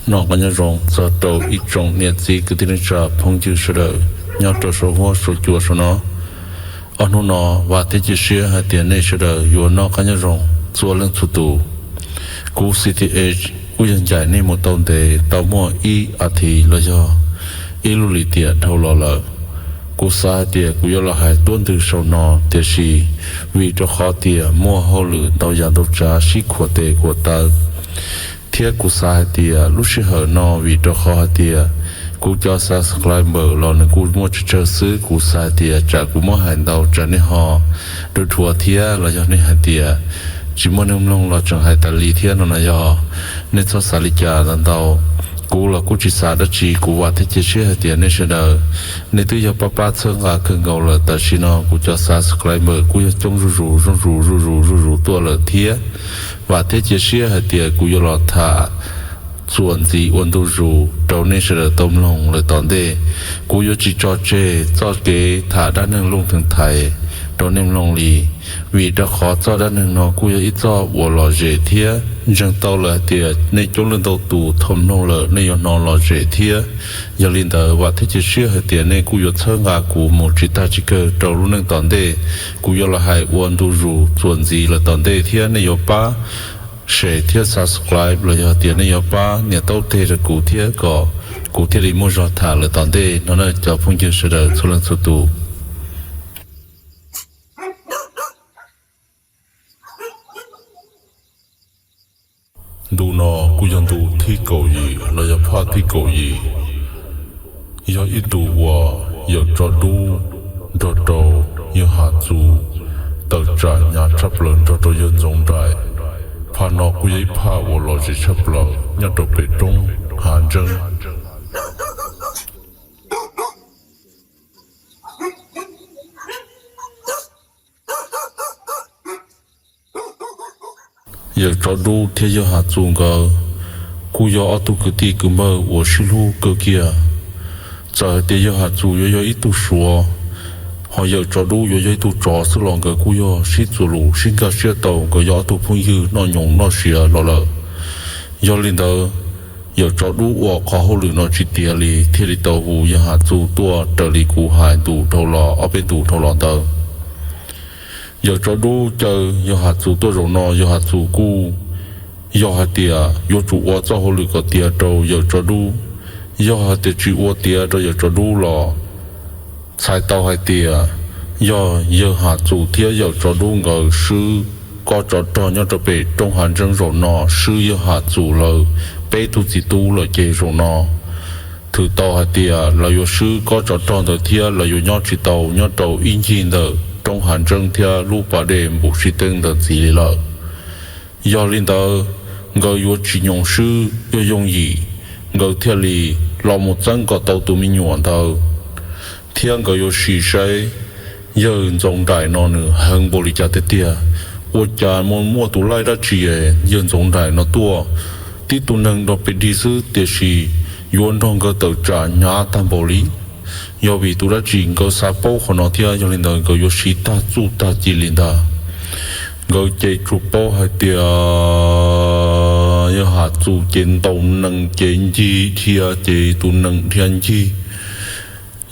Noj qab nyob zoo txog rau ib tsoom niam txiv kwv tij neej tsa phooj ywg sawv daws nyob rau saum huab saum cua saum no. Ob hnub no vam thiab cia siab hais tias nej sawv daws yuav noj qab nyob zoo txhua leej txhua tus. Kuv C T H kuj yog ncaim nej mus tau ntev tau muaj ib as thiv los yog ib lub lim tiam dhau los lawm. Kuv xav hais tias kuv yuav los hais tuab ntwg saum no, tiam sis vim rau qhov tias muaj hauj lwm ntau yam ntau tsav sib khuam tes khuam taw, thiab kuv xav hais tias lub sij hawm no vim rau qhov hais tias kuv cov subscriber los nws kuj muaj tsawg tsawg xwb, kuv xav hais tias tsam kuv muab hais ntau tsam nej ho dhuav thiab los yog nej hais tias tsis muaj neeg mloog los tseem hais tas li thiab no na yog. Nej txhob xav li cas ntau ntau, kuv los kuj tsis xav dab tsi, kuv vam thiab cia siab hais tias nej sawv daws nej twb yog pab pab txhawb nqa kawg nkaus lawm. Tam sim no kuv cov subscriber kuj yog coob zuj zus zuj zus zuj zus zuj zus tuaj lawm thiab. Vam thiab cia siab hais tias kuv yuav los tham txuas ntxiv ua ntu zus rau nej sawv daws tau mloog lawm tom ntej. Kuv yuav tsis tso tseg txoj kev tham dab neeg Looj Theev Thaiv rau nej mloog li, vim rau qhov txoj dab neeg no kuj yog ib txoj uas lom zem thiab ntseeg tau lawm hais tias nej coob leej ntau tus thaum mloog lawm nej yuav hnov lom zem thiab. Yog li ntawd vam thiab cia siab hais tias nej kuj yuav txhawb nqa kuv mus tsis tag tsis kawg rau lub neej tom ntej. Kuv yuav los hais ua ntu zus txuas ntxiv lawm tom ntej thiab nej yuav pab share thiab subscribe los yog tias nej yuav pab nias taub teg rau kuv thiab kom kuv thiaj li muaj zog tham lawm tom ntej no na cov phooj ywg sawv daws txhua leej txhua tus. Ntu no kuj yog ntu thib kaum yim los yog phaj thib kaum yim, yog ib ntu uas yawm tsov dub nrog rau yawg Ham Txus tawm tsam hnyav tshaj plaws nrog rau yawg Ntxoov Nraim. Phaj no kuj yog ib phaj uas lom zem tshaj plaws nyob rau pem roob hav ntseeb. Yawm tsov dub thiab yawg Ham Txus nkawd kuj yog ob tug kwv tij kwv npawg uas sib hlub kawg kiag. Txawm hais tias yawg Ham Txus yuav yog ib tug suav, ho yawm tsov dub yuav yog ib tug tsov xwb los nkawd kuj yog sib txuas lus sib nkag siab tau, nkawd yog ob tug phooj ywg noj nyoos noj siav los lawm. Yog li ntawd, yawm tsov dub ua qhov hauj lwm no tsis tiav li thiaj li tau hu yawg Ham Txus tuaj raws li kuv hais ntu dhau los ob peb ntu dhau los ntawd. Yawm tsov dub caw yawg Ham Txus tuaj zaum no, yawg Ham Txus kuj yog hais tias yuav tsum ua txoj hauj lwm kom tiav rau yawm tsov dub. Yog hais tias tsis ua tiav rau yawm tsov dub los txhais tau hais tias yog yawg Ham Txus thiab yawm tsov dub nkawd swb kob tsov rog nyob rau pem roob hav ntseeb zaum no, swb yawg Ham Txus lawv peb tug txiv tub lawm ces zaum no thwm tau hais tias lawv yuav swb kob tsov rog ntawd thiab lawv yuav nyob tsis tau nyob rau ib ncig ntawm roob hav ntseeb thiab lub pas dej npum sib teeb ntawd ntxiv li lawm. Yog li ntawd, nkawd yuav tsis nyoos swb yooj yooj yim, nkawd thiaj li los mus txeeb kom tau tus me nyuam ntawd, thiab nkawd yuav sim saib yawg Ntxoov Nraim no nws heev npaum li cas tiag tiag. Ua cas muaj muaj tus laij dab tsi yawg Ntxoov Nraim no tuaj, tib tug neeg nrog pem dig xwb tiam sis yuav nrog nkawd tawm tsam hnyav tag npaum li. Yog vim tus dab tsi nkawd xav paub qhov no thiab, yog li ntawd nkawd yuav siv tag txuj tag ci li ntag. Nkawd ces tsuas paub hais tias yawg Ham Txus ces ntaus nees ces ncig dhia ces tus nees dhia ncig.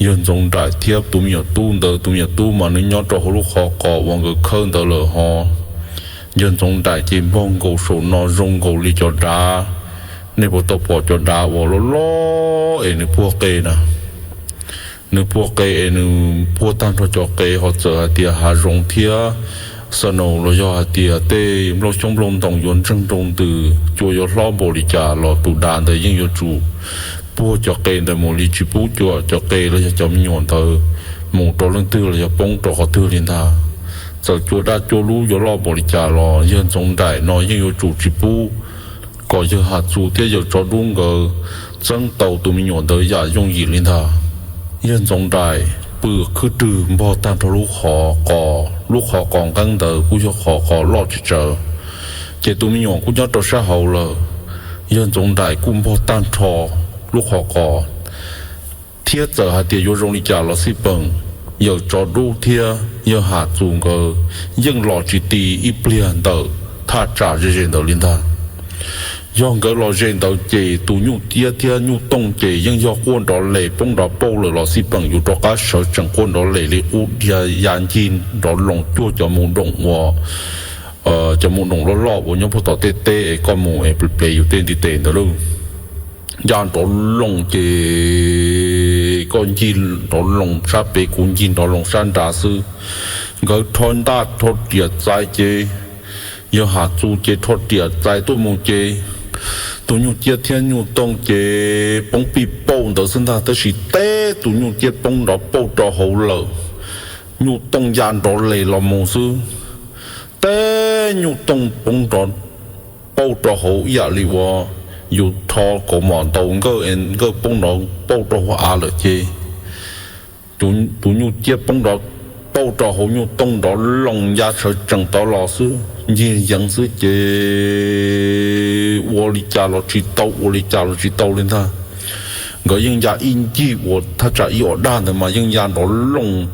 Yawg Ntxoov Nraim thiab tus me nyuam tub ntawd, tus me nyuam tub mas nws nyob rau hauv lub qhov qos uas nkawd khawb ntawd lawm ho. Yawg Ntxoov Nraim ces npog nkaus saum no zoo nkaus li cov dav. Nej puas tau pom cov dav uas loj loj es nws puag qe na? Nws puag qe es nws puag tag nrho cov qe, ho txawm hais tias hav zoov thiab snow los yog hais tias tej nplooj xyoob nplooj ntoos yuav ntseeg nroo ntws, cua yuav hlob npaum li cas los tus dav ntawd yeej yuav tsum puag cov qe ntawd mus li, tsis pub cua cov qe los yog cov me nyuam ntawd mus rau leej twg los yog poob rau qhov twg li ntag. Txawm cua daj cua lub yuav loj npaum li cas los yawg Ntxoov Nraim no yeej yuav tsum tsis pub kom yawg Ham Txus thiab yawm Tsov Dub nkawd txeeb tau tus me nyuam ntawd yam yooj yim li ntag. Yawg Ntxoov Nraim pw khwb rwg npog tag nrho lub qhov qos, lub qhov qos nqeeb ntawd kuj yog qhov qos loj tsis tsawg, ces tus me nyuam kuj nyob rau sab hauv lawm. Yawg Ntxoov Nraim kuj npog tag nrho lub qhov qos, thiab txawm hais tias yuav zoo li cas los xij peem, yawm Tsov Dub thiab yawg Ham Txus nkawd yeej los tsis ti ib pliag ntawm thaj tsam ze ze ntawd li ntag. Yog nkawd los ze ntawd ces tus nyuj ciab thiab nyuj tooj ces yeej yog quaj nrov les poob nrov pauj lawm los xij peem yus rov qab sawv tsees quaj nrov les li qub dhia ya ncig nrov loos cuag cov mus doom uas, cov mus doom loj loj uas nyob puag tom tej teb es koj mus es plev plev yus tej ntiv tes ntawd lauj. Ya nrov loos ces koj ncig nrov loos sab pem kuv ncig nrov loos sab nrad xwb. Nkawd rho ntaj rho riam txais ces yawg Ham Txus ces rho riam txais tuaj mus ces tus nyuj ciab thiab nyuj tooj ces poob pij pauj ntawd xwb ntag, tab sis teb tus nyuj ciab poob nrov pauj rau hauv lawm, nyuj tooj ya nrov les los mus xwb. Teb nyuj tooj poob nrov pauj rau hauv ib yam li uas yus rho kaus mom ntaus nkawj, nkawj poob nrov pauj rau hauv av lawm ces tus nyuj ciab poob nrov pauj rau hauv nyuj tooj nrov loos ya sawv tsees tod los xwb, ncig yeev xwb ces ua li cas los tsis tau, ua li cas los tsis tau li ntag. Nkawd yeej ya ib ncig uas thaj tsam ib os daj ntawd mas yeej ya nrov loos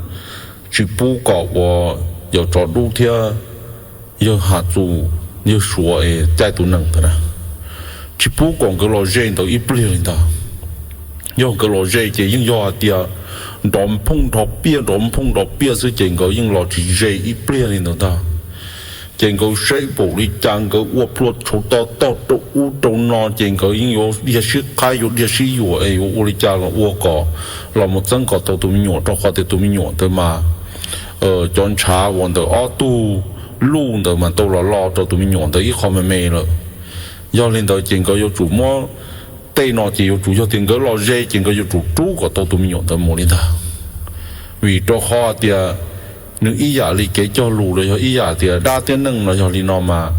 tsis pub kom uas yawm Tsov Dub thiab yawg Ham Txus, yawg Suav es caij tus nees ntawd na, tsis pub kom nkawd los ze ntawd ib pliag li ntag. Yog nkawd los ze ces yeej yog hais tias nrov nphooj nrov piaj nrov nphooj nrov piaj xwb ces nkawd yeej los tsis ze ib pliag li ntawd ntag. Ces nkawd saib npaum li cas nkawd ua plua tshauv to tog rau ub rau no ces nkawd yeej yuav dhia sib qhaib yuav dhia sib yuam es yuav ua li cas los ua kom los mus txeeb kom tau tus me nyuam, rau qhov tias tus me nyuam ntawd mas cov ntshav uas ntawm ob tug luj ntawd mas tau los lo rau tus me nyuam ntawd ib qho me me lawm. Yog li ntawd ces nkawd yuav tsum muab, tej no ces yuav tsum yog tias nkawd los ze ces nkawd yuav tsum rub kom tau tus me nyuam ntawd mus li ntag. Vim rau qhov tias nws ib yam li kev cog lus los yog ib yam tias dab thiab neeg los yog li no mas,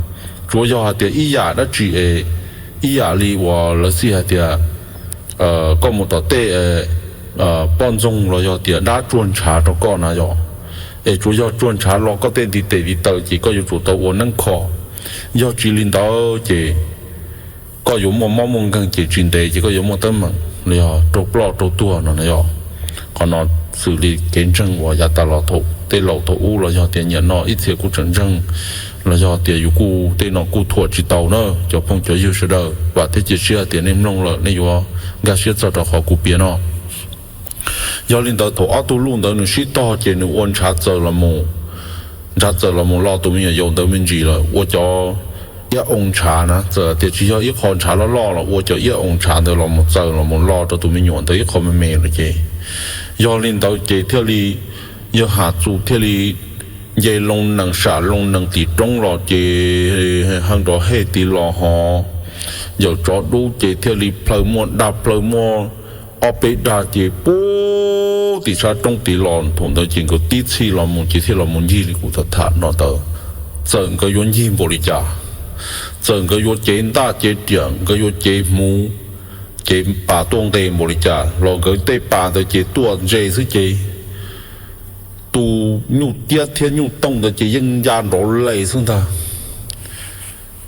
tsuav yog hais tias ib yam dab tsi es, ib yam li uas lawv xij hais tias koj mus tom tej poj ntxoog los yog tias dab tsuag ntshav rau koj na yom, es tsuav yog tsuag ntshav lo koj tej ntiv tes ntiv taw ces koj yuav tsum tau ua neeb kho. Yog tsis li ntawd ces koj yuav muaj mob muaj nkeeg ces tsis ntev ces koj yuav muaj teeb meem los yog raug ploj raug tuag no na yom. Qhov no xws li kev ntseeg uas yav tas los thaum tej laus thaum ub los yog tias nim no ib txhia kuj tseem ntseeg los yog tias yus kuj tej no kuj thuam tsis tau na cov phooj cov ywg sawv daws. Vam thiab cia siab hais tias nej mloog lawm nej yuav nkag siab txog rau qhov kuv piav no. Yog li ntawd thaum ob tug luj ntawd nws sib tog ces nws ua ntshav txaws los mus, ntshav txaws los mus lo tus me nyuam yaus ntawd me ntsis lawm, ua cov iab oo ntshav na, txawm tias tsis yog ib qho ntshav loj loj los ua cov iab oo ntshav ntawd los mus txaws los mus lo rau tus me nyuam ntawd ib qho me me lawm ces, yog li ntawd ces thiaj li yawg Ham Txus thiaj li nce loo nees sam loo nees tim roob los ces heev nrov hej tid los ho yawm Tsov Dub ces thiaj li plhaw muaj dag plhaw muaj ob peb dag ces pub tim sab roob tid los. Thaum ntawd ces nkawd tib txhij los mus ces thiaj los mus ncig li kuv tham tham no ntawd. Txawm nkawd yuav ncig npaum li cas, txawm nkawd yuav cev ntaj cev riam, nkawd yuav cev hmuv cev pas tuaj nqes npaum li cas los nkawd tej pas ntawd ces tuaj ntse xwb ces tus nyuj ciab thiab nyuj tooj ntawd ces yeej ya nrov les xwb ntag.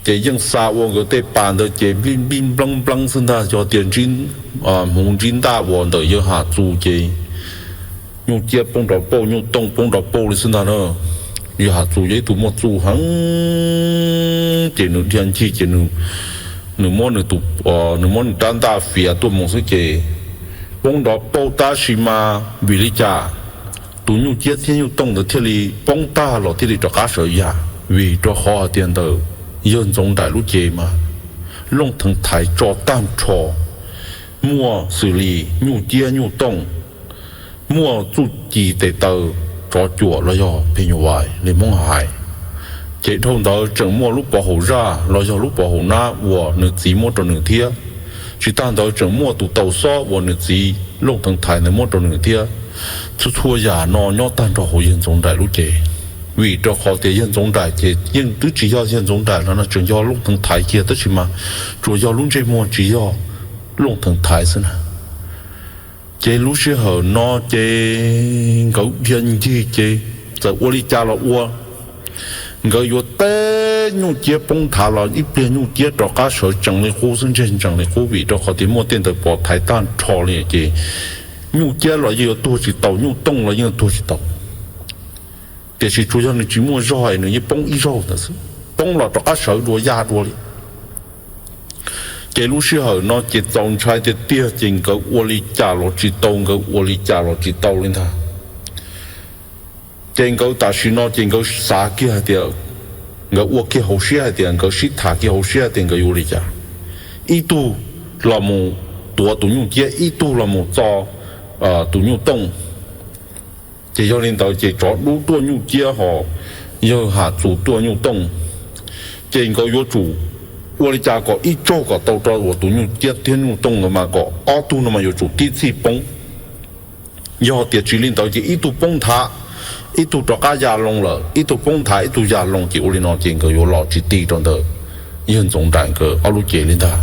Ces yeej xa ua nkawd tej pas ntawd ces nplij nplij npleeb npleeb xwb ntag. Yog tias hmuv ntsib ntaj uas ntawm yawg Ham Txus ces nyuj ciab poob nrov pauj, nyuj tooj poob nrov pauj li xwb ntag na. Yawg Ham Txus yog ib tug muaj txuj heev ces nws dhia ncig ces nws muab nws tus, nws muab nws rab ntaj fiav tuaj mus xwb ces poob nrov pauj tab sis mas vim li cas tus nyuj ciab thiab nyuj tooj ntawd thiaj li poob tag los thiaj li rov qab sawv yam? Vim rau qhov hais tias ntawm yawg Ntxoov Nraim lub cev mas Looj Theev Thaiv tso tag nrho, muaj xws li nyuj ciab nyuj tooj, muaj txuj ci tes taw tsov cuam los yog phe nyuam vais li Hmoob hais. Ces dhau ntawd tseem muaj lub pov haum zaj los yog lub pov haum nab uas nws txiv muab rau nws thiab. Tsis tag ntawd tseem muaj tus tau xob uas nws txiv Looj Theev Thaiv ntawd muab rau nws thiab. Txhua txhua yam no nyob tag nrho hauv yawg Ntxoov Nraim lub cev. Vim rau qhov tias yawg Ntxoov Nraim ces yeej twb tsis yog yawg Ntxoov Nraim los no tseem yog Looj Theev Thaiv kiag tab sis mas tsuas yog lub ntsej muag tsis yog Looj Theev Thaiv xwb na. Ces lub sij hawm no ces nkawd dhia ncig ces txawm ua li cas los ua, nkawd yuav teb nyuj ciab poob nthav los ib pliag nyuj ciab rov qab sawv tsees li qub xwb, ntseg ntsees li qub vim rau qhov tias muaj tej ntawd pov thaiv tag nrho li ces nyuj ciab los yeej yuav tuag tsis tau, nyuj tooj los yeej yuav tuag tsis tau. Tiam sis tsuas yog nws tsis muaj zog es nws yeej poob ib zaug ntawd xwb, poob los rov qab sawv dua yaj dua li. Ces lub sij hawm no ces txaus ntshai tiag tiag ces nkawd ua li cas los tsis tau, nkawd ua li cas los tsis tau li ntag. Ces nkawd tam sim no ces nkawd xav kiag hais tias, nkawd ua kiag hauv siab hais tias, nkawd sib tham kiag hauv siab hais tias nkawd yuav ua li cas. Ib tug los mus tuav tus nyuj ciab, ib tug los mus txo tus nyuj tooj. Ces yog li ntawd ces tsov dub tuaj nyuj ciab ho yawg Ham Txus tuaj nyuj tooj. Ces nkawd yuav tsum ua li cas kom ib tsaug kom tau rau uas tus nyuj ciab thiab nyuj tooj ntawd mas kom ob tug no mas yuav tsum tib txhij poob. Yog tias tsis li ntawd ces ib tug poob nthav, ib tug rov qab ya loo lawm, ib tug poob nthav ib tug ya loo ces ua li no ces nkawd yuav los tsis ti rau ntawm yawg Ntxoov Nraim nkawd ob lub cev li ntag.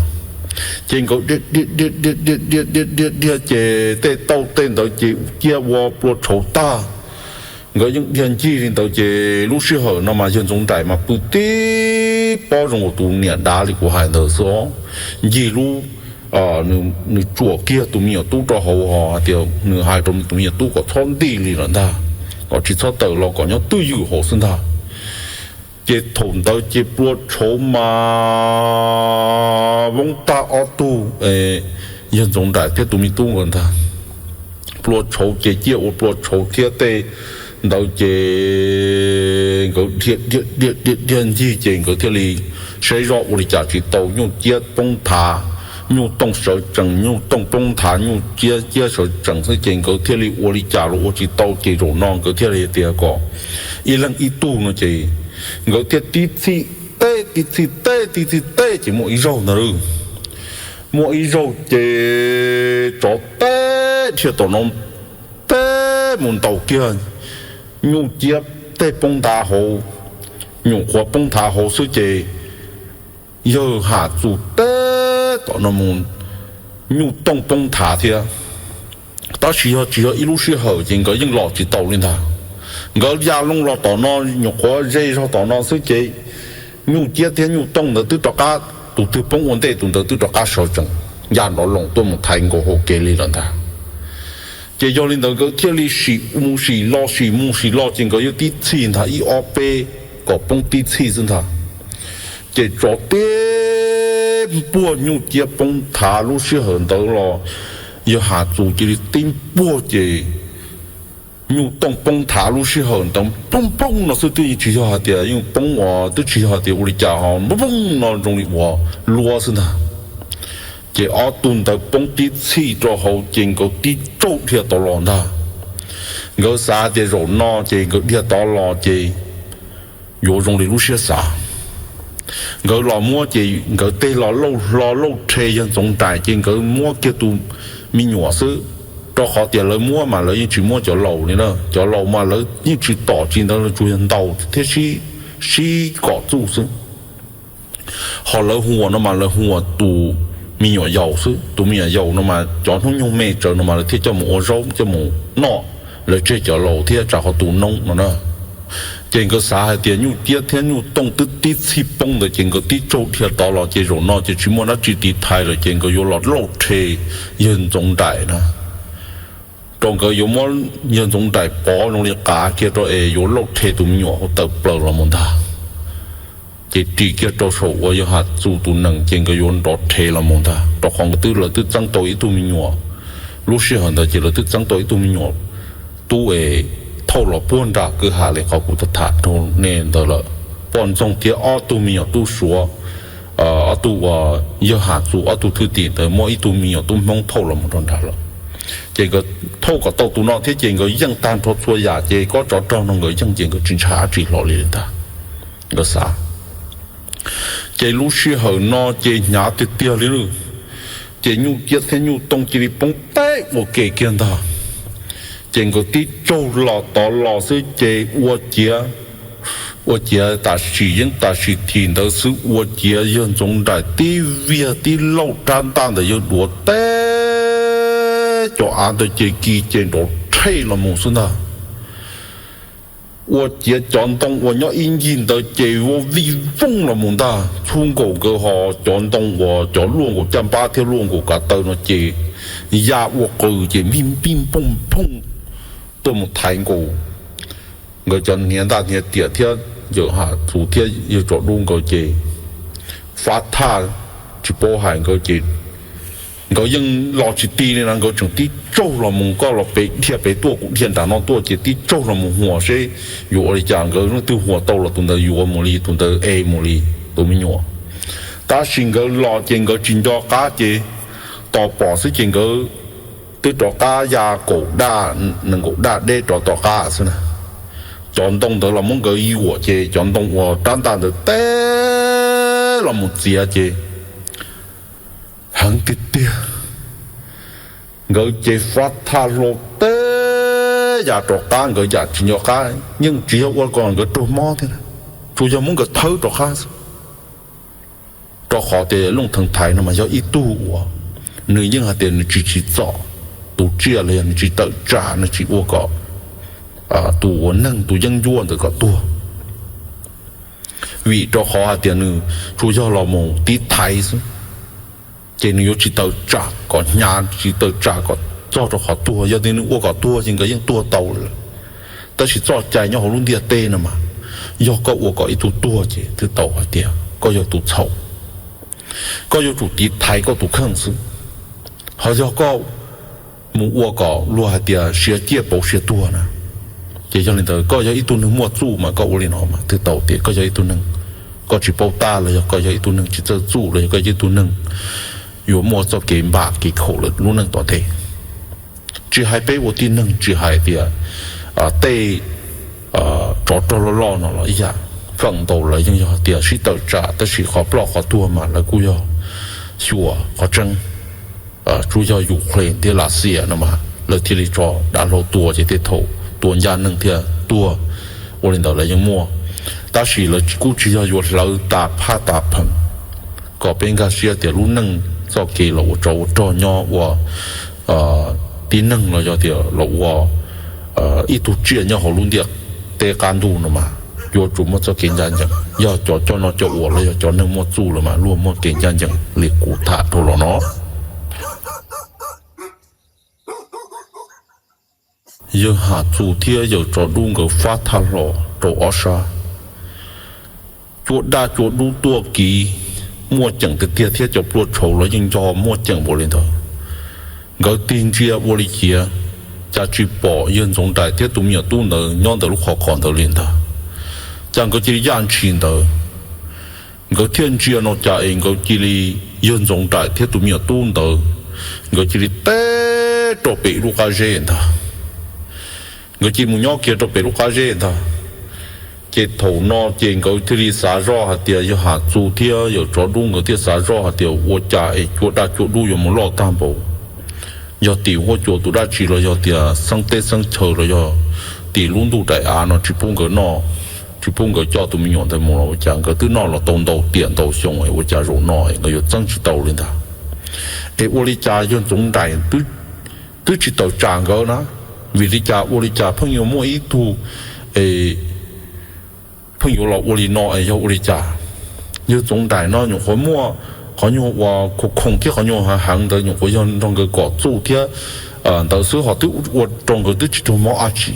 Ces nkawd dhia dhia dhia dhia dhia dhia dhia dhia ces tej tauj tej ntawd ces ciaj ua plua tshauv tag. Nkawd yeej dhia ncig li ntawd ces lub sij hawm no mas yawg Ntxoov Nraim mas pw tib pob zoo nkaus tus niam dav li kuv hais ntawd xwb os. Ncig lub, nws tsuam kiag tus me nyuam tub rau hauv ho hais tias nws hais rau tus me nyuam tub kom txhob ntij li lawm ntag, kom tsis txhob tawm los kom nyob twj ywm hauv xwb ntag. Ces thaum ntawd ces plua tshauv mas voob tag ob tug, yawg Ntxoov Nraim thiab tus me tub nkawd ntag. Plua tshauv ces ciaj ua plua tshauv thiab tej ntawd ces nkawd dhia dhia dhia dhia ncig ces nkawd thiaj li saib zoj ua li cas tsis tau, nyuj ciab poob nthav, nyuj tooj sawv tsees, nyuj tooj poob nthav, nyuj ciab ciab sawv tsees xwb ces nkawd thiaj li ua li cas los ua tsis tau ces zaum no nkawd thiaj li tias kom ib leeg ib tug no ces nkawd thiaj tib txhij teb tib txhij teb tib txhij teb ces muaj ib zaug ntag lauj. Muaj ib zaug ces tsov teb dhia tom no teb mus ntaus kiag nyuj ciab tej poob nthav hauv, nyuam qhuav poob nthav hauv xwb ces yawg Ham Txus teb tom no mus nyuj tooj poob nthav thiab. Tab sis yog tsis yog ib lub sij hawm ces nkawd yeej los tsis tau li ntag. Nkawd ya loo los tom no nyuam qhuav ze zog tom no xwb ces nyuj ciab thiab nyuj tooj ntawd twb rov qab, tus twg poob ua ntej tus ntawd twb rov qab sawv tsees ya nrov loos tuaj mus thaiv nkaus hauv kev li lawm ntag. Ces yog li ntawd nkawd thiaj li sim mus sim los sim mus sim los ces nkawd yuav tib txhij ntag, ib ob peb kom poob tib txhij xwb ntag. Ces tsov tib npuaj nyuj ciab poob nthav lub sij hawm ntawd los yawg Ham Txus cia li tib npuaj ces nyuj tooj poob nthav lub sij hawm ntawd poob poob no xwb, twb yeej tsis yog hais tias yeej poob uas twb tsis yog hais tias ua li cas ho poob poob no zoo li uas luab xwb ntag. Ces ob tug ntawd poob tib txhij rau hauv ces nkawd tib tsaug dhia tod los ntag. Nkawd xav tias zaum no ces nkawd dhia tod los ces yuav zoo li lub siab xav. Nkawd los muab ces nkawd tej los lauj hlo lauj rhe yawg Ntxoov Nraim ces nkawd muab kiag tus me nyuam xwb, rau qhov tias lawv muab mas lawv yeej tsis muab cov laus li na, cov laus mas lawv yeej tsis tom tsis ntawd, lawv tsuas yog ntaus thiab sib kom txuj xwb. Ho lawv huas no mas lawv huas tus me nyuam yaus xwb, tus me nyuam yaus no mas cov hnub nyoog me tsawv no mas lawv thiaj coj mus ua zaub coj mus noj, lawv tseg cov laus thiab tsam ho tu noob no na. Ces nkawd xav hais tias nyuj ciab thiab nyuj tooj twb tib txhij poob ntawd ces nkawd tib tsaug dhia tod los ces zaum no ces tsis muaj dab tsi tiv thaiv lawm ces nkawd yuav los lauj rhe yawg Ntxoov Nraim na, rau nkawd yuav muab yawg Ntxoov Nraim pov zoo li qav kiag rau es yuav lauj rhe tus me nyuam hauv tawm plaws los mus ntag. Ces ris kiag rau saum uas yawg Ham Txus tus nees ces nkawd yuav nrov rhe los mus ntag, rau qhov nkawd twb, lawv twb txeeb tau ib tug me nyuam. Lub sij hawm ntawd ces lawv twb txeeb tau ib tug me nyuam tub es thauj los puag nram kwj ha li qhov kuv tham rau nej ntawd lawm. Poj ntxoog thiab ob tug me nyuam tub suav, ob tug uas yawg Ham Txus ob tug thwj tim ntawd muab ib tug me nyuam tub Hmoob thauj los mus rau nrad lawm. Ces nkawd thauj kom tau tus no thiab ces nkawd yeej tag nrho txhua yam ces kob tsov rog no nkawd yeej ces nkawd tsis ntshai dab tsi hlo li ntag, nkawd xav. Ces lub sij hawm no ces hnyav tiag tiag li lawm, ces nyuj ciab thiab nyuj tooj cia li poob teb ua ke kiag ntag. Ces nkawd tib tsaug los tod los xwb ces ua ciav, ua ciav tam sim yeeb tam sim thim ntawd xwb ua ciav yawg Ntxoov Nraim tib viag tib lauj rab ntaj ntawm yawg duav teb cov av ntawd ces kis ces nrov rhe los mus xwb ntag. Ua ciav cov ntoo uas nyob ib ncig ntawd ces vau vij vooj los mus ntag, txhub nkaus nkawd ho cov ntoo uas cov luaj nkaus caj npab thiab luaj nkaus kav taw no ces ya ua qws ces npij npij npooj npooj tuaj mus thaiv nkaus nkawd cov hniav ntaj hniav tiam thiab yawg Ham Txus thiab yawg Tsov Dub nkawd ces fab thaj tsis paub hais nkawd ces nkawd yeej los tsis ti li na, nkawd tseem tib tsaug los mus, koj los pem dhia pem tuaj, kuv dhia nram no tuaj ces tib tsaug los mus huas seb yuav ua li cas, nkawd leej twg huas tau los tus ntawd yuav mus li, tus ntawd ev mus li tus me nyuam. Tab sis nkawd los ces nkawd tsis nco qab ces tos pom xwb ces nkawd twb rov qab ya kaum daj, nees nkaum daj deb rov tom qab xwb na. Cov ntoo ntawd los muab nkawd yuam ces cov ntoo uas rab ntaj ntawd teb los mus txiav ces heev tiag tiag. Nkawd ces fab thaj hlau teb yam rov qab, nkawd yam tsis nco qab, yeej tsis yog ua kom nkawd raug mob thiab, tsuas yog muab nkawd thawb rov qab xwb. Rau qhov tias Looj Theev Thaiv no mas yog ib tug uas nws yeej hais tias nws tsis tsim txom tus tsiaj los yog nws tsis tawm tsam, nws tsis ua kom tus uas neeg tus yeeb ncuab ntawd kom tuag. Vim rau qhov hais tias nws tsuas yog los mus tiv thaiv xwb, ces nws yuav tsis tawm tsam kom hnyav, tsis tawm tsam kom txog rau qhov tuag. Yog tias nws ua kom tuag ces nkawd yeej tuag tau lawm. Tab sis txoj cai nyob hauv lub ntiaj teb no mas, yog koj ua kom ib tug tuag ces twb tau hais tias koj yog tus txhaum. Koj yuav tsum tiv thaiv koj tus kheej xwb. Ho yog koj mus ua kom luag hais tias siav ciaj pauv siav tuag na, ces yog li ntawd koj yog ib tug neeg muaj txuj mas koj ua li no mas twb tau tias koj yog ib tug neeg koj tsis paub tab, los yog koj yog ib tug neeg tsis txawj txuj, los yog koj yog ib tug neeg yuav muaj txoj kev npam kev khaum lawm lub neej tom ntej. Tsis hais peb ua tib neeg, tsis hais tias tej tsov rog loj loj no los ib yam, feem ntau lawv yeej yog tias sib tawm tsam, tab sis qhov ploj qhov tuag mas lawv kuj yog xyuas qhov tseeb. Tsuas yog Ukraine thiab Lav Xias no mas lawv thiaj li tso dav hlau tua ces tej thaum tua ncaj neeg thiaj tuag. Ua li ntawd lawv yeej muaj, tab sis lawv kuj tsis yog yuav hlawv tas phaj tas pheem kom peb nkag siab tias lub neej txoj kev los ua tsov ua rog nyob ua tib neeg los yog tias los ua ib tug tsiaj nyob hauv lub ntiaj teb qab ntuj no mas yuav tsum muaj txoj kev ncaj ncees. Yog cov coj noj coj ua los yog cov neeg muaj txuj lawm mas luag muaj kev ncaj ncees li kuv tham dhau los no. Yawg Ham Txus thiab yawg Tsov Dub nkawd fab thaj hlo rau ob sab. Cua daj cua dub tuaj kiv muaj ceem tiag tiag thiab cov plua tshauv los yeej nco muaj ceem npaum li ntawd. Nkawd tig ntsia ua li ciav, cas tsis pom yawg Ntxoov Nraim thiab tus me nyuam tub ntawd nyob ntawm lub qhov qos ntawd li ntag. Cas nkawd cia li yaj ntshis ntawd. Nkawd thiaj ntsia no cas es nkawd cia li, yawg Ntxoov Nraim thiab tus me nyuam tub ntawd, nkawd cia li teb rau pem lub qab zeb ntag. Nkawd cia li mus nyob kiag rau pem lub qab zeb ntag. Ces thaum no ces nkawd thiaj li xav zoj hais tias, yawg Ham Txus thiab yawg Tsov Dub nkawd thiaj xav zoj hais tias ua cas es cua daj cua dub yuav mus loj tag npaum. Yog tim huab cua tus dab tsi los yog tias xeeb teb xeeb chaw los yog tim lub ntuj daim av no tsis pub nkawd noj, tsis pub nkawd coj tus me nyuam ntawd mus los ua cas nkawd twb noj los tau ntau tiam ntau xyoo es ua cas zaum no es nkawd yuav txeeb tsis tau li ntag. Es ua li cas yawg Ntxoov Nraim twb tsis tawm tsam nkawd na, vim li cas ua li cas pheej yuav muaj ib tug pheej yuav los ua li no es yog ua li cas? Yawg Ntxoov Nraim no nyuam qhuav muaj qhov nyuag uas khoom khoom thiab qhov nyuag heev heev ntawd nyuam qhuav yog nrog nkawd kom txuj thiab ntawd xwb, ho twb ua rau nkawd twb tsis raug mob dab tsi,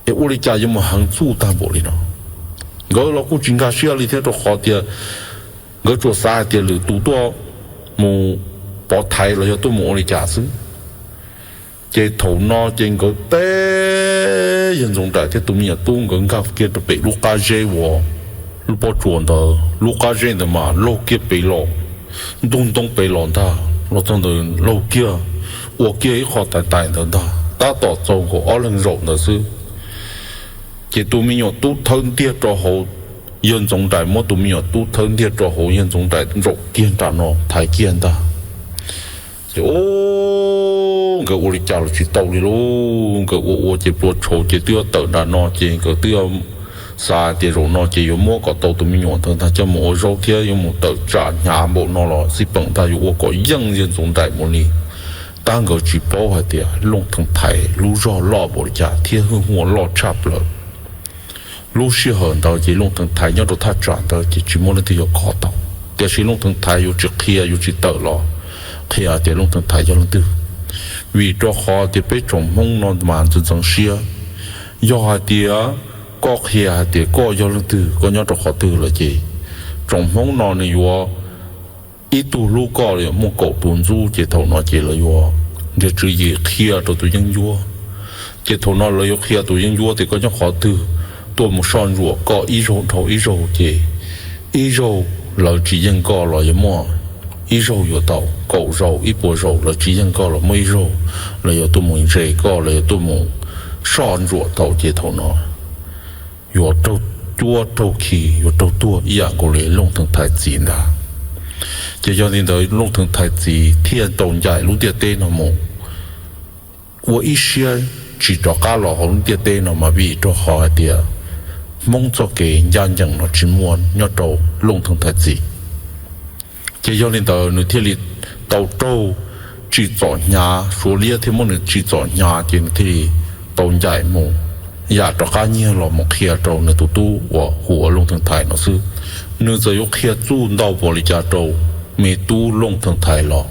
es ua li cas yuav mus heev txuj tag npaum li no? Nkawd los kuj tsis nkag siab li thiab, rau qhov tias nkawd tsuas xav hais tias lwm tus tuaj mus pov thaiv los yog tuaj mus ua li cas xwb. Ces thaum no ces nkawd teb, yawg Ntxoov Nraim thiab tus me nyuam tub nkawd nkag kiag rau pem lub qab zeb uas lub pob tsuas ntawd, lub qab zeb ntawd mas laug kiag pem los, ntug ntoo pem los ntag, los txog ntawd laug kiag, ua kiag ib qho tais tais ntawd ntag, tab tom txaus nkaus ob leeg zaum ntawd xwb. Ces tus me nyuam tub thawb ntiag rau hauv, yawg Ntxoov Nraim muab tus me nyuam tub thawb ntiag rau hauv yawg Ntxoov Nraim zaum kiag nram no thaiv kiag ntag. Ces nkawd ua li cas los tsis tau li lauj, nkawd ua ua ces plua tshauv ces twb yuav tawm nram no ces nkawd twb xav tias zaum no ces yuav muab kom tau tus me nyuam ntawd ntag coj mus ua zaub thiab yuav mus tawm tsam hnyav npaum no los xij peem ntag yuav ua kom yeej yawg Ntxoov Nraim mus li. Tab nkawd tsis paub hais tias Looj Theev Thaiv lub zog loj npaum li cas thiab hwj huam loj tshaj plaws. Lub sij hawm ntawd ces Looj Theev Thaiv nyob rau thaj tsam ntawd ces tsis muaj leej twg yuav kov tau, tiam sis Looj Theev Thaiv yuav tsis qhia yuav tsis tawm los qhia tias Looj Theev Thaiv yog leej twg, vim rau qhov tias peb tsoom Hmoob no mas ntxeev ntxeev siab. Yog hais tias koj qhia hais tias koj yog leej twg, koj nyob rau qhov twg lawm ces tsoom Hmoob no nws yuav ib tug hlub koj los yog muaj kaum tus ntxub, ces thaum no ces lawv yuav nrhiav tswv yim qhia rau tus yeeb ncuab. Ces thaum no lawv yuav qhia tus yeeb ncuab tias koj nyob qhov twg tuaj mus soj ntsuam koj ib zaug dhau ib zaug, ces ib zaug lawv tsis yeej koj los yuav muaj ib zaug yuav tau, kaum zaus ib puas zaus lawv tsis yeej koj los muaj ib zaug lawv yuav tuaj mus ntse koj, lawv yuav tuaj mus soj ntsuam tau, ces thaum no yuav raug cuab raug khi, yuav raug tuag ib yam nkaus li Looj Theev Thaiv txiv ntag. Ces yog li ntawd Looj Theev Thaiv txiv thiaj tau ncaim lub ntiaj teb no mus ua ib siab tsis rov qab los hauv lub ntiaj teb no mas vim rau qhov hais tias Hmoob txoj kev ncaj ncees no tsis muaj nyob rau Looj Theev Thaiv txiv. Ces yog li ntawd nws thiaj li tau raug tsim txom hnyav, Suav liab thiaj muab nws tsim txom hnyav, ces nws thiaj li tau ncaim mus yam rov qab nyiag los mus qhia rau nws tus tub uas hu ua Looj Theev Thaiv no xwb. Nws txawm yuav qhia txuj ntau npaum li cas rau me tub Looj Theev Thaiv los,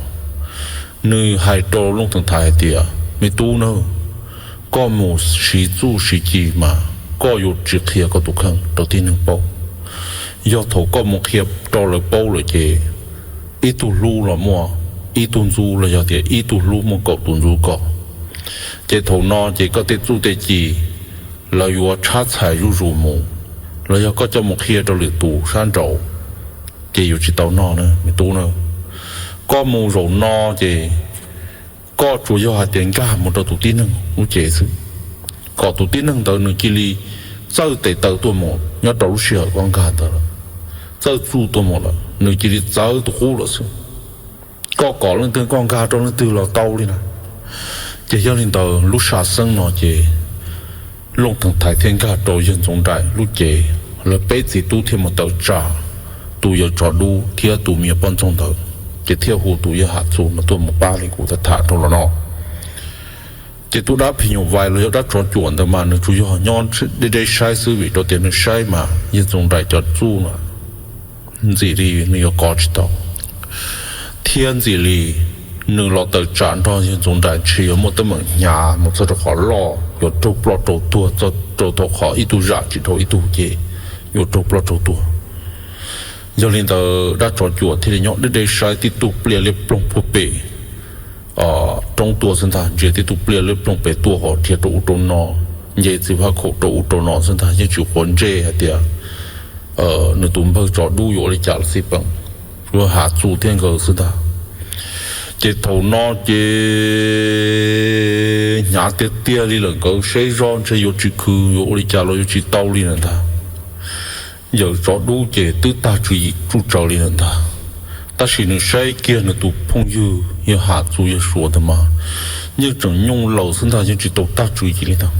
nws hais rau Looj Theev Thaiv hais tias, me tub na, koj mus siv txuj siv ci mas koj yuav tsis qhia koj tus kheej rau tib neeg paub. Yog thaum koj mus qhia rau lawv paub lawm ces ib tug hlub los muaj ib tug ntxub, los yog tias ib tug hlub muaj kaum tus ntxub koj. Ces thaum no ces koj tej txuj tej ci lawv yuav tshab txhais zuj zus mus, los yog koj coj mus qhia rau lwm tus sab nraud ces yuav tsis tau noj na me tub na. Koj mus zaum no ces koj tsuas yog hais tias nkag mus rau tus tib neeg lub cev xwb, kom tus tib neeg ntawd nws cia li txawj tes taw tuaj mus nyob rau lub sij hawm koj nkag ntawd lawm, txawj txuj tuaj mus lawm, nws cia li txawv tus qub lawm xwb. Koj kom leej twg koj nkag rau leej twg los tau li na. Ces yog li ntawd lub sam xeeb no ces Looj Theev Thaiv thiaj nkag rau yawg Ntxoov Nraim lub cev, lawv peb txiv tub thiaj mus tawm tsam tus yawg tsov dub thiab tus me nyuam poj ntxoog ntawd, ces thiaj hu tus yawg Ham Txus no tuaj mus pab li kuv tham tham rau los no. Ces tus dab phim nyuj vais los yog dab tsov cuam ntawd mas nws tsuas yog nyob deb deb saib xwb, vim rau tias nws saib mas yawg Ntxoov Nraim cov txuj no ntxim li nws yuav kov tsis tau, thiab ntxim li nws los tawm tsam nrog yawg Ntxoov Nraim ntshe yuav muaj teeb meem hnyav mus txog rau qhov loj, yuav raug ploj raug tuag, txog rau thaum qhov ib tug zam tsis dhau ib tug ces yuav raug ploj raug tuag. Yog li ntawd dab tsov cuam thiaj li nyob deb deb saib tib tug pliaj liab ploog puag pem roob tuaj xwb ntag, ntsia tib tug pliaj liab ploog pem tuaj ho dhia rau ub rau no, nce txiv faj khaum rau ub rau no xwb ntag, yeej tsis quav ntsej hais tias nws tus npawg tsov dub yuav ua li cas los xij peem, tsuas yog Ham Txus thiab nkawd xwb ntag. Ces thaum no ces hnyav tiag tiag li lawm, nkawd saib zoj ntshe yuav tsis khwv, yuav ua li cas los yuav tsis tau li lawm ntag. Yawg tsov dub ces twb tag tswv yim tsuj tsawv li lawm ntag, tab sis nws saib kiag nws tus phooj ywg yawg Ham Txus yawg Suav ntawd mas yeej tseem nyooj laws xwb ntag, yeej tsis tau tag tswv yim li ntag.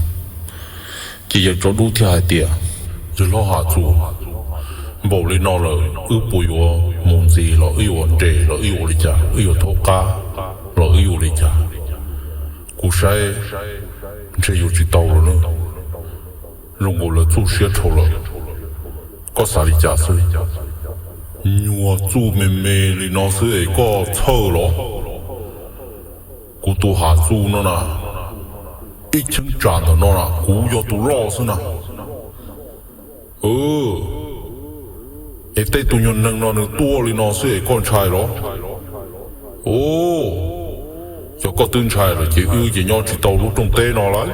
Ces yawg tsov dub thiaj hais tias, yawg hlob Ham Txus, npaum li no lawm wb puas yuav mus ntxiv los wb yuav nres los wb yuav ua li cas, wb yuav thaub qab los wb yuav ua li cas? Kuv saib ntshe yuav tsis tau lawm na, zoo nkaus lawv txuj siab dhau lawm. Koj xav li cas xwb? Nyuag txuj me me li no xwb es koj txhawj los? Kuv tus Ham Txus no na, ib cheeb tsam ntawm no na kuv yog tus loj xwb na. Es tej tus nyuag neeg no nws tuaj li no xwb es koj ntshai los? Yog koj twb ntshai lawm ces wb ces nyob tsis tau lub rooj teb no lawm.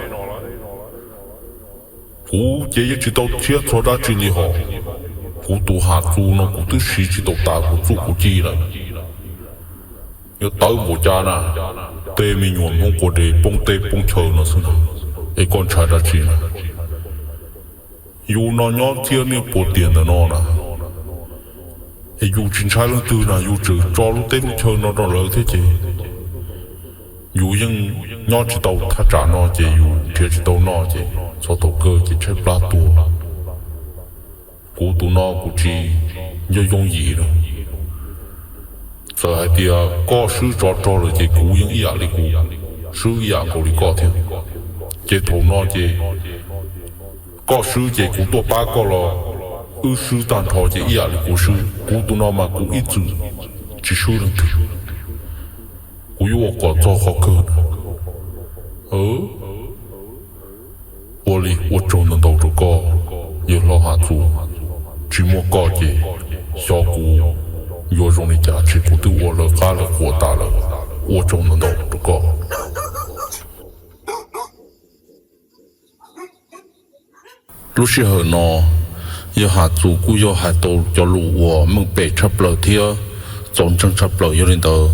Kuv ces yeej tsis tau thiab txog dab tsi li hos. Kuv tus Ham Txus no kuv twb siv tsis tau tas kuv txuj kuv ci lawm. Yuav tawv npaum cas na, tej me nyuam Hmoob quav dev poob teb poob chaw no xwb na, es koj ntshai dab tsi na? Yus no nyob thiab niaj puas tiam ntawm no na, es yus tsis ntshai leej twg na, yus tseem tso lub teb lub chaw no rau lawv thiab ces yus yeej nyob tsis tau thaj tsam no ces yus nrhiav tsis tau noj ces txog thaum kawg ces tshaib plab tuag. Kuv tus no kuv tsis nco yooj yim na. Txawm hais tias koj swb tsov rog lawm ces kuv yeej ib yam li kuv, swb ib yam nkaus li koj thiab. Ces thaum no ces koj swb ces kuv tuaj pab koj los wb swb tag nrho ces ib yam li kuv swb. Kuv tus no mas kuv ib txwm tsis swb leej twg. Kuv yuav ua kom txog qhov kawg na. Ua li ua tsaug ntau ntau rau koj, yawg hlob Ham Txus. Tsis muaj koj ces xyov kuv Yuav zoo li cas tsis kuv twb ua lawv qab lawv qhuas tas lawm. Ua tsaug ntau ntau rau koj. Lub sij hawm no, yawg Ham Txus kuj yog hais tau cov lus uas meej pem tshaj plaws thiab txaus ntseeg tshaj plaws. Yog li ntawd,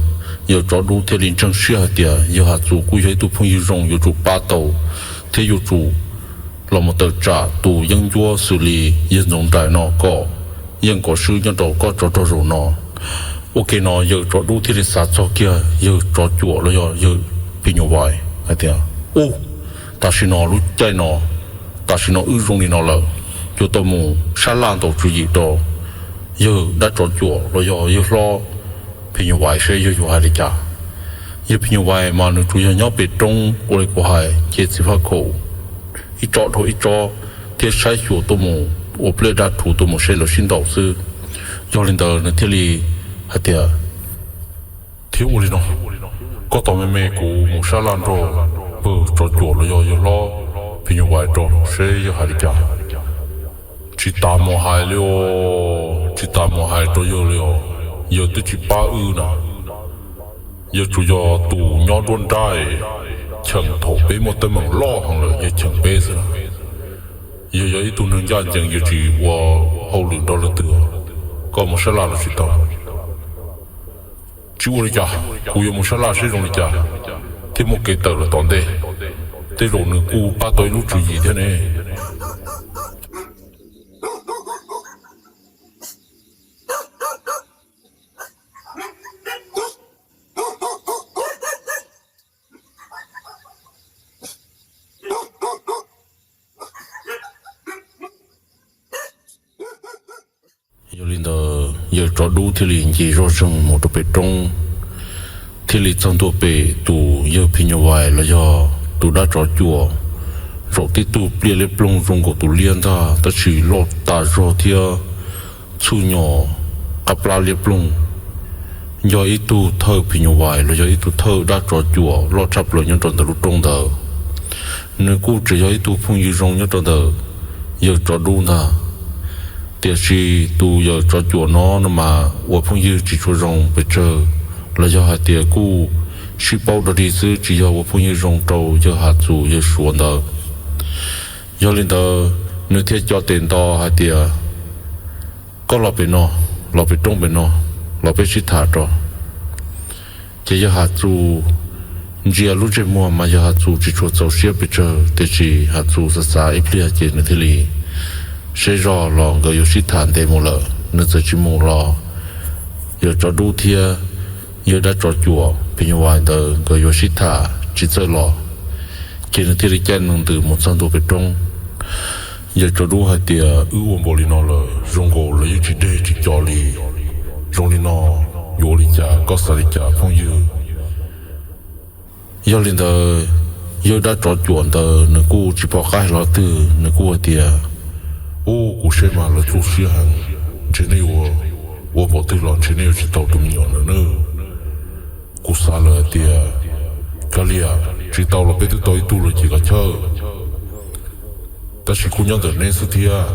yawg tsov dub thiaj li ntseeg siab hais tias yawg Ham Txus kuj yog ib tug phooj ywg zoo yuav tsum pab tau thiab yuav tsum los mus tawm tsam tus yeeb ncuab xws li yawg Ntxoov Nraim no kom yeej kom swb nyob rau koj tsov rog zaum no. Ua ke no yawg tsov dub thiaj li xav txog kiag yawg tsov cuam los yog yawg phim nyuj vais hais tias, Ub, tam sim no lub caij no, tam sim no wb zoo li no lawm, yuav tau mus sab laj ntaus tswv yim rau yawg dab tsov cuam los yog yawg hlob phim nyuj vais seb yawg yuav hais li cas. Yawg phim nyuj vais mas nws tsuas yog nyob pem roob ua li kuv hais, ces txiv faj khaum ib tsob dhau ib tsob thiab saib xyuas tuaj mus ua pliaj dab rhuv tuaj mus seb lawv sib ntaus xwb. Yog li ntawd nws thiaj li hais tias, Thiab ua li no, koj tos me me kuv mus sab laj nrog pawg tsov cuam los yog yawg hlob phim nyuj vais rau seb yawg hais li cas. Tsis tas mus hais li os, tsis tas mus hais rau yawg li os. Yawg twb tsis pab wb na. Yawg tsuas yog tus nyob nruab nrab cheem thaum peb muaj teeb meem loj heev lawm yawg cheem peb xwb na. Yawg yog ib tug neeg ncaj ncees, yawg tsis ua hauj lwm nrog leej twg. Koj mus sab laj los tsis tau. Tsis ua li cas, kuv yuav mus sab laj seb zoo li cas thiab muaj kev tawm los tom ntej. Tej zaum nws kuj pab tau ib lub tswv yim thiab ne. Yog li ntawd yawg tsov dub thiaj li nce zoj zeeg mus rau pem roob, thiaj li txog ntua pem tus yawg phim nyuj vais los yog tus dab tsov cuam. Zaum tib tug pliaj liab ploog zoo nkaus tus liab ntag, tab sis loj tas zog thiab txhwj nyos qab plab liab ploog. Yog ib tug thawj phim nyuj vais los yog ib tug thawj dab tsov cuam loj tshaj plaws nyob rau ntawm lub roob ntawd. Nws kuj tseem yog ib tug phooj ywg zoo nyob rau ntawm yawg tsov dub ntag. Tiam sis tus yawg tsov cuam no no mas ua phooj ywg tsis tshua zoo pes tsawg, los yog hais tias kuj sib paub dog dig xwb, tsis yog ua phooj ywg zoo rau yawg Ham Txus yawg Suav ntawd. Yog li ntawd nws thiaj co tes nto hais tias, Koj los pem no, los pem roob pem no, los peb sib tham rau. Ces yawg Ham Txus ntsia lub ntsej muag mas yawg Ham Txus tsis tshua txaus siab pes tsawg, tiam sis Ham Txus xav xav ib pliag ces nws thiaj li seb zog los nkawd yuav sib tham ntev mus lawm, nws txawm tsis mus los yawg tsov dub thiab yawg dab tsov cuam phim nyuj vais ntawd nkawd yuav sib tham tsis txawj los. Ces nws thiaj li caij nees ntws mus txog ntua pem roob. Yawg tsov dub hais tias, Wb ua npaum li no lawm zoo nkaus lawv yeej tsis deg tsis co li. Zoo li no yuav ua li cas, koj xav li cas phooj ywg? Yog li ntawd, yawg dab tsov cuam ntawd nws kuj tsis pom qab hais lo twg, nws kuj hais tias, Ub, kuv saib mas lawv txuj siab heev, ntshe nej ua npaum twg los ntshe nej yuav tsis tau tus me nyuam ntawd nawb. Kuv xav lawm hais tias, kav liam, tsis tau los peb twb tau ib tug lawm ces kav chawj. Tab sis kuj nyob ntawm neb xwb thiab.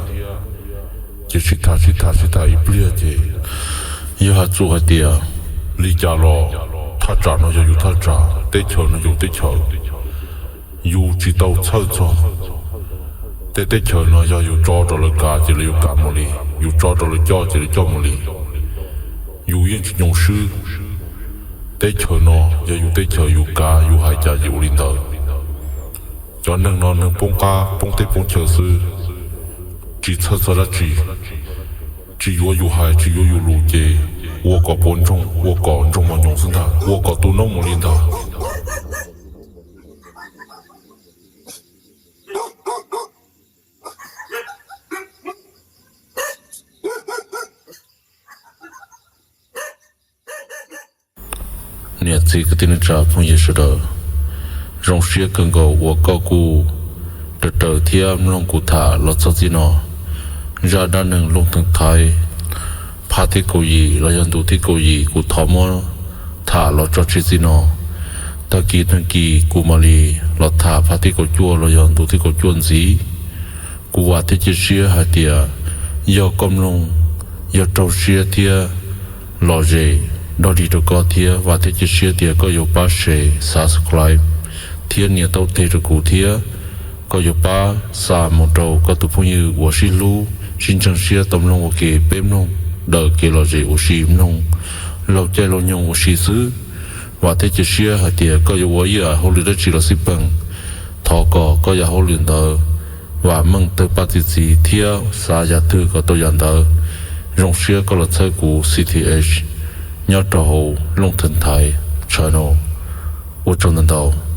Ces sib tham sib tham sib tham ib pliag ces yawg Ham Txus hais tias, Li cas los thaj tsam no yog yus thaj tsam, teb chaws no yus teb chaws. Yus tsis tau txhawj txog. Tej teb chaws no yog yus tso rau lawv kav ces lawv yuav kav mus li, yus tso rau lawv coj ces lawv coj mus li. Yus yeej tsis nyoo swb. Teb chaws no yog yus teb chaws, yus kav yus hais cas ces ua li ntawd. Cov neeg no neeg poob qab poob teb poob chaw xwb, tsis txhawj txog dab tsi. Tsis yuav yus hais tsis yuav yus lus ces ua kom puas ntsoog, ua kom ntsoog mos nyoos xwb ntag, ua kom tu noob mus li ntag. Niam txiv kwv tij neej tsa phooj ywg sawv daws, zoo siab kawg nkaus uas koj kuj raws raws thiab mloog kuv tham los txog txij no. Zaj dab neeg Looj Theej Thaiv phab thib kaum yim los yog ntu thib kaum yim kuv thov muab tham los tso tseg txij no. Tag kis tag kis kuv mam li los tham phab thib kaum cuaj los yog ntu thib kaum cuaj ntxiv. Kuv vam thiab cia siab hais tias yog koj mloog, yog raug siab thiab lom zem dog dig rau koj thiab. Vam thiab cia siab tias koj yuav pab share, subscribe thiab nias taub teg rau kuv thiab. Koj yuav pab xa mus rau koj tus phooj ywg uas sib hlub sib ntseeg siab tau mloog ua ke peb mloog daws kev lom zem ua si mloog laug caij laug nyoog ua si xwb. Vam thiab cia siab hais tias koj yuav ua ib yam hauj lwm dab tsi los xij peem, thov kom koj yam hauj lwm ntawd vam meej tawg paj txi txiv thiab xav yam twg kom tau yam ntawd. Zoo siab koj los txhawb kuv C T H nyob rau hauv Looj Theev Thaiv channel. Ua tsaug ntau ntau.